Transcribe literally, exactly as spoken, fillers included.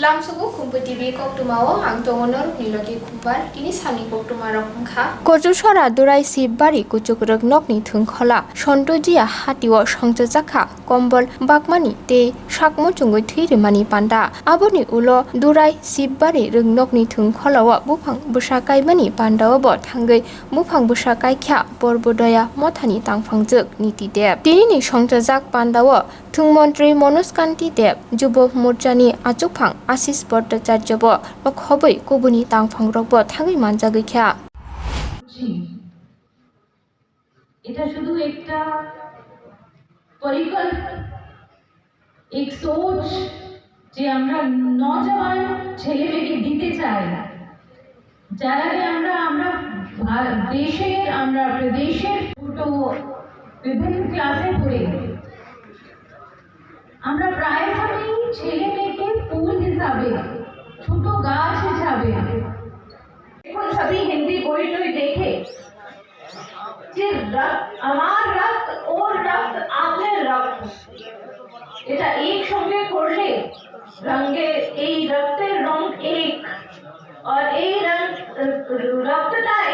Tamsugo Khumpu T V koktwmao ang tongo norokni logi Khumbar, tini salni koktwmarok wngkha. Kochusora Durai Sibari kuchuk rwknokni thwngkhola Sontojiya hatio songchajakha kombol bakmani tei sak muchungwi thwi rwmani panda. Aboni ulo Durai Sibari rwknokni thwngkholao buphang bwsa kaimani pandao bo thangwi buphang bwsa kaikha Porbodoya mothani tangphangjwk Niti Deb. Tinini songchajak pandao Thwng montri Manoj Kanti Deb, Jubo Morchani achukphang Ashish Bhattacharya bo khobwi kubuni tangphangrok bo thangwi manjagwi kha. এটা শুধু একটা পরিকল্পনা, এক সোচ যে আমরা নজওয়ান ছেলে মেয়েকে দিতে চাই, যারাকে আমরা আমরা ভা- দেশের, আমরা প্রদেশের ছোট বিভিন্ন ক্লাসে পড়ে আমরা প্রায় সময় ছেলে মেয়েকে ফুল হিসাবে, ছোট গাছ হিসাবে, এখন সবই হিন্দি বই টই দেখে যে রক্ত, আমার রক্ত, ওর রক্ত, আপনার রক্ত, এটা একসঙ্গে করলে রঙে, এই রক্তের রং এক, আর এই রং, রক্তটা